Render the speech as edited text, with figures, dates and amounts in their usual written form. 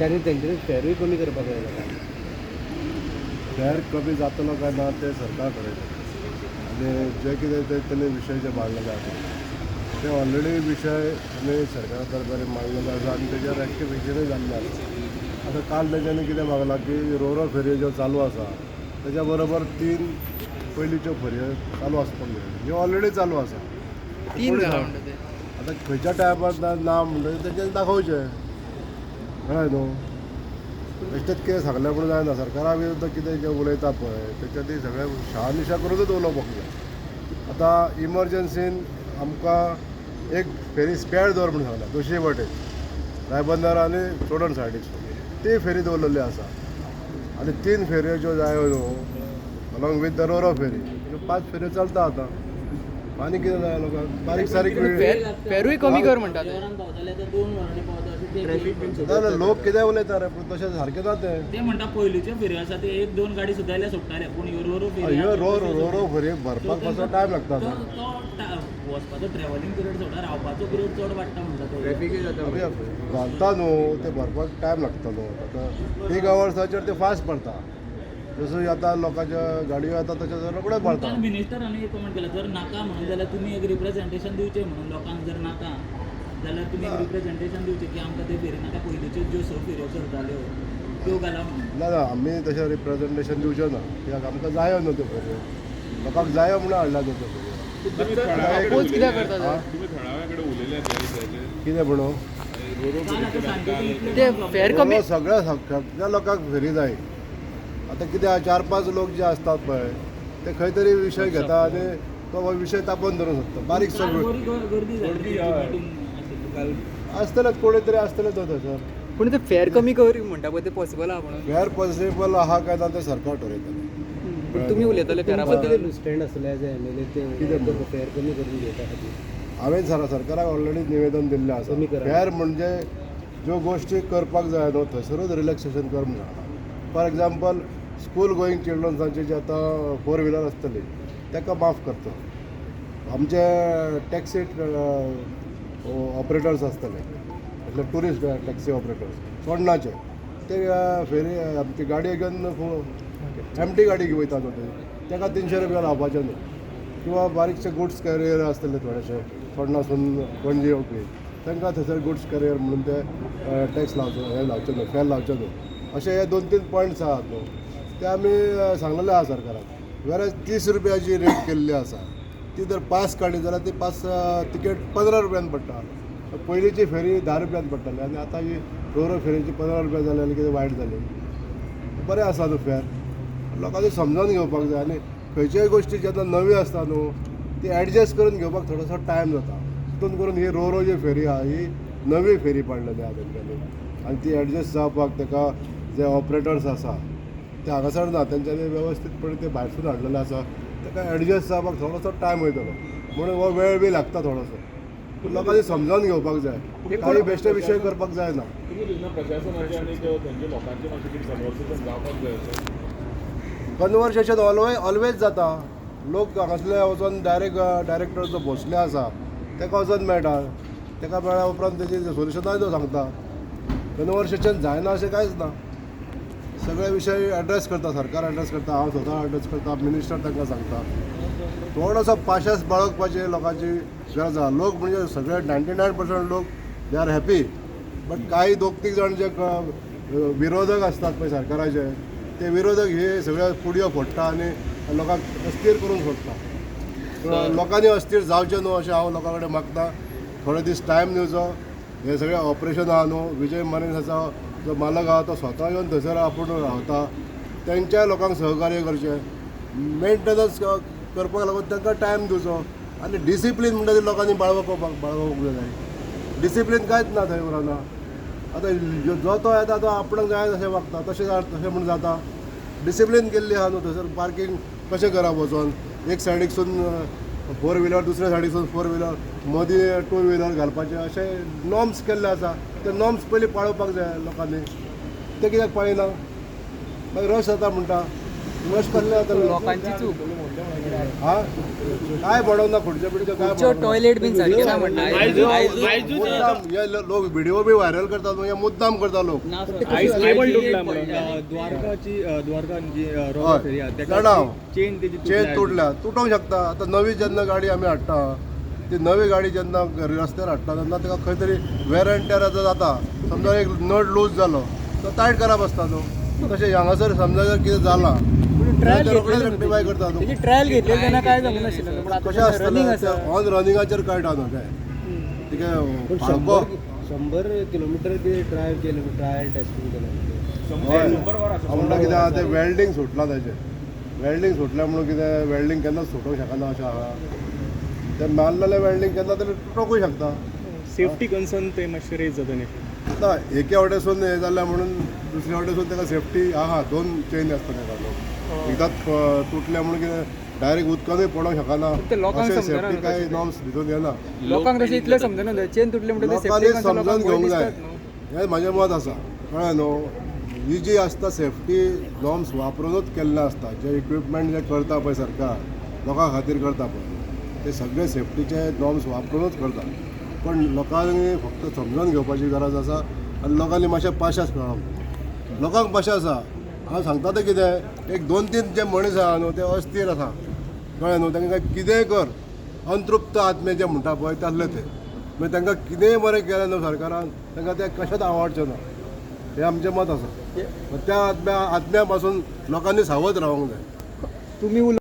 तांणी तेंच्यानी फेरूय कमी करपाक जाय लोकांक. फेर कमी जातलो काय ना तें सरकार ठरयतलें आनी जे कितें ते तेणी विशय जे मांडलेले आसा ते ऑलरेडी विशय आमी सरकारा दरबारी मांडलेले आसा आनी तेजेर रेक्टिफिकेशनूय जाल्लें आसा. आतां काल तेंच्यांनी कितें मागलां की रोरो फेरयो ज्यो चालू आसा तेज्या बरोबर 3 पयलींच्यो फेरयो चालू आसपाक जाय, ह्यो ऑलरेडी चालू आसा. 3 घाला म्हणटा ते. आतां खंयच्या टायमार ना म्हणटकीर तेंच्यांनी दाखोवचें, कळ्ळें न्हू. बेश्टेच कितें सांगलें म्हणून जायना. सरकारा विरुद्ध कितें जें उलयता पळय तेच्या ती सगळें शहानिशा करूनच उलोवपाक जाय. आतां इमरजन्सीन आमकां एक फेरी स्पेर दवर म्हणून सांगला दुसरे वटेन रायबंदर आनी चोडण सायडीक ती फेरी दवरलेली आसा आनी 3 फेरयो ज्यो जाय न्हू along with the roro ferry ह्यो 5 फेरयो चलता आतां. आनी कितें जाय लोकांक बारीक सारीक फेरूय कमी कर म्हणटा ते. ना लोक कितें उलयता रे, पूण तशें सारकें ना तें. ते म्हणटा पयलींच्यो फेरयो आसा ते 1-2 गाडी सुद्दां जाल्यार सोडटाले, पूण ह्यो रोरो फेरी ह्यो रोरो फेरयेक भरपाक मातसो टायम लागता. तो वचपाचो ट्रॅव्हलिंग पिरियड सोडटा, रावपाचो पिरियड चड वाडटा म्हणटा तो. घालता न्हू ते भरपाक टायम लागता न्हू. आतां पीक आवर्साचेर ते फास्ट भरता, जसो आतां लोकांच्यो गाडयो येता तशें रोखडेच भरता. काल मिनिस्टरान एक कमेंट केला, जर नाका म्हणून जाल्यार तुमी एक रिप्रेझेंटेशन दिवचें म्हणून लोकांक, जर नाका जाल्यार तुमी एक रिप्रेझेंटेशन दिवचें की आमकां ते फेरी नाका, पयलींच्यो ज्यो 6 फेरयो चलताल्यो त्यो घाला म्हणून. ना ना, आमी तशें रिप्रेझेंटेशन दिवचें ना, कित्याक आमकां जायो न्हू त्यो फेरयो, लोकांक जायो म्हणून हाडला न्हू त्यो फेरयो. अपोज कित्याक करता ते? तुमी थळाव्या कडेन उलयले त्या विशयाचेर? कितें म्हणून रोरो काल आतां सांजचे इतले ते फेर कमी सगळ्या सगळ्या लोकांक फेरी जाय. आतां कितें आहा, 4-5 लोक जे आसतात पळय ते खंय तरी विशय घेता आनी तो विशय तापोवन धरूंक शकता. बारीक काल सगळ्यो बरी गर्दी जाली मिटींग आशिल्ली. आसतलेच कोणी तरी आसतलेच न्हू थंयसर. पूण ते फेर कमी कर म्हणटा पळय ते पॉसिबल आहा म्हणून. फेर पॉसिबल आहा काय ना तें सरकार ठरयतलें. पूण तुमी उलयतले फेरा तुमचो बद्दल. कितें स्टँड आसतलो एज एम एल ए कितें ते म्हणून? फेर कमी करून घेवपा खातीर? हांवें सरकाराक ऑलरेडी निवेदन दिल्लें आसा, कमी करा. फेर म्हणजे ज्यो गोश्टी करपाक जाय न्हू थंयसरूच रिलॅक्सेशन कर म्हणून सांगलां. फॉर एग्जाम्पल स्कूल गोईंग चिल्ड्रन्सांची जी आतां 4 व्हिलर आसतली ताका माफ करता. आमचे टॅक्सी ऑपरेटर्स आसतले म्हटल्यार ट्युरिस्ट टॅक्सी ऑपरेटर्स चोडणाचे ते फेरी आमची गाडी घेवन एमटी गाडी घेवन वयता न्हू ते, ताका 300 रुपया लावपाचे न्हू. किंवा बारीकशे गुड्स कॅरियर आसतले थोडेशे चोडणासून पणजे येवपी तांकां थंयसर गुड्स कॅरियर म्हणून ते टॅक्स लावचो, हें लावचें न्हू, फेर लावचें न्हू. अशे हे 2-3 पॉयंट्स आहात न्हू ते आमी सांगलेले आहा सरकाराक. वेर 30 रुपया जी रेट केल्ली आसा ती जर पास काडली जाल्यार ती पास तिकेट 15 रुपयान पडटा. पयलींची फेरी 10 रुपयान पडटाली आनी आतां ही रोरो फेरीची 15 रुपया जाली आनी कितें वायट जाली. बरें आसा न्हू फेर, लोकांनी समजून घेवपाक जाय. आनी खंयच्याय गोश्टी जेन्ना नवी आसता न्हू ती एडजस्ट करून घेवपाक थोडोसो टायम जाता. तितून करून ही रोरो जी फेरी आहा ही नवी फेरी पाडलेली आहा तेंच्यांनी आनी ती एडजस्ट जावपाक ताका जे ऑपरेटर्स आसा ते हांगासर ना, तेंच्यांनी वेवस्थीतपणे ते भायरसून हाडलेले आसा, ताका एडजस्ट जावपाक थोडोसो टायम वयतलो म्हणून हो वेळ बी लागता थोडोसो. पूण लोकांनी समजून घेवपाक जाय, काही बेश्टे विशय करपाक जायना. तुमी तेन्ना प्रशासनाचे आनी थंयच्या लोकांचे मातशें कितें कन्वर्सेशन जावपाक जाय अशें? कन्वर्सेशन ऑलवेज जाता. लोक हांगासले वचोन डायरेक्ट डायरेक्टर जो भोसले आसा ताका वचोन मेळटा, ताका मेळ्ळ्या उपरांत तेजी सोल्युशनाय तो सांगता. कन्वर्सेशन जायना अशें कांयच ना. सगळे विशय एड्रेस करता, सरकार एड्रेस करता, हांव स्वता एड्रेस करता, मिनिस्टर तांकां सांगता. थोडोसो पाशेंस बाळगपाची लोकांची गरज आहा. लोक म्हणजे सगळे 99% लोक they are happy, but काही 2-3 जाण जे विरोधक आसतात पळय सरकाराचे, ते विरोधक हे सगळे पुडयो फोडटा आनी लोकांक अस्थिर करून सोडटा. लोकांनी अस्थिर जावचें न्हू अशें हांव लोकां कडेन मागता. थोडे दीस टायम दिवचो. हें सगळें ऑपरेशन आहा न्हू, विजय मरीन्साचो जो मालक आहा तो स्वता येवन थंयसर आपूण रावता, तेंच्याय लोकांक सहकार्य करचें. मेंटेनन्स करपाक लागून तांकां टायम दिवचो आनी डिसिप्लीन म्हणटा ती लोकांनी बाळगोवपाक जाय. डिसिप्लीन कांयच ना थंय उरना. आतां जो तो येता तो आपणाक जाय तशें वागता, तशें तशें म्हूण जाता. डिसिप्लीन केल्ली आहा न्हू थंयसर पार्कींग कशें करप, वचोन एक सायडीकसून 4 व्हिलर, दुसऱ्या सायडीकसून 4 व्हिलर, मदीं 2 व्हिलर घालपाचें अशें नॉर्म्स केल्ले आसा. ते नॉर्म्स पयलीं पाळोवपाक जाय लोकांनी, ते कित्याक पाळिना? मागीर रश जाता म्हणटा. कशें कसलें जातलें? लोकांची चूक. हा, काय पडोंक ना, खुर्च्यो बिडच्यो काय खुर्च्यो पडोंक ना. टॉयलेट बीन सारकें ना म्हणटा. मुद्दाम हे लोक व्हिडिओ बी व्हायरल करतात, म्हणजे मुद्दाम करता लोक. द्वारकाची, द्वारका जी हय. फेरी आहा जाणा हांव. चेन तेजी. चेन तुटल्या, तुटोंक शकता. आतां नवी जेन्ना गाडी आमी हाडटा, ती नवी गाडी जेन्ना रस्त्यार हाडटा तेन्ना ताका खंय तरी वेर एंड टेर आतां जाता. समजा एक नट लूज जालो तो टायट करप आसता न्हू. तशें हांगासर समजा जर कितें जालां ट्रायल ते रोखडेच रेक्टिफाय करता न्हू. तेजी ट्रायल घेतली तेन्ना काय जावंक नाशिल्लें, पूण कशें आतां रनिंग आसतलें आसा. ऑन रनिंगाचेर कळटा न्हू तें तिका. पूण फाळको 100 किलोमिटर बी ड्रायव्ह केलें, ट्रायल टेस्टिंग केलें. हय, हांव म्हणटा कितें आहा तें वेल्डींग सुटलां ताजें. वेल्डींग सुटलें म्हणून कितें, वेल्डींग केन्नाच सुटूंक शकना अशें आहा. तें मारलेलें वेल्डींग केन्ना तरी तुटोकूय शकता. सेफ्टी कन्सर्न ते मातशें रेज जाता न्ही. ना, एके वटेसून हें जालें म्हणून दुसऱ्या वटेसून ताका सेफ्टी आहा. दोन चेन आसता ताका न्हू. एकदांच तुटलें म्हणून कितें डायरेक्ट उदकानूय पडोंक शकना. ते लोकांक अशें समजना सेफ्टी न्हू. कांय नॉर्म्स भितून येना. लोकांक तशें इतलें समजना, चेन तुटली म्हणटकीर लोकांनी सेफ्टी समजून घेवंक जाय, दिसतात न्हू. हें म्हजें मत आसा. कळ्ळें न्हू? ही जी आसता सेफ्टी नॉर्म्स वापरुनूच केल्लें आसता. जे इक्विपमेंट जे करता पळय सरकार लोकां खातीर करता पळय, ते सगळे सेफ्टीचे नॉर्म्स वापरुनूच करता. पण लोकांनी फक्त समजून घेवपाची गरज आसा आनी लोकांनी मातशें पाशास मेळोंक. लोकांक पाशास आसा. हांव सांगता तें कितें, एक दोन तीन जे मनीस आहा न्हू ते अस्थिर आसा. कळ्ळें न्हू? तांकां कितेंय कर, अंतृप्त आत्मे जे म्हणटा पळय तसले ते. मागीर तांकां कितेंय बरें केलें न्हू सरकारान, तांकां तें कशेंच आवडचें ना. हें आमचें मत आसा. त्या आत्म्या पासून लोकांनी सावध रावंक जाय. तुमी उलो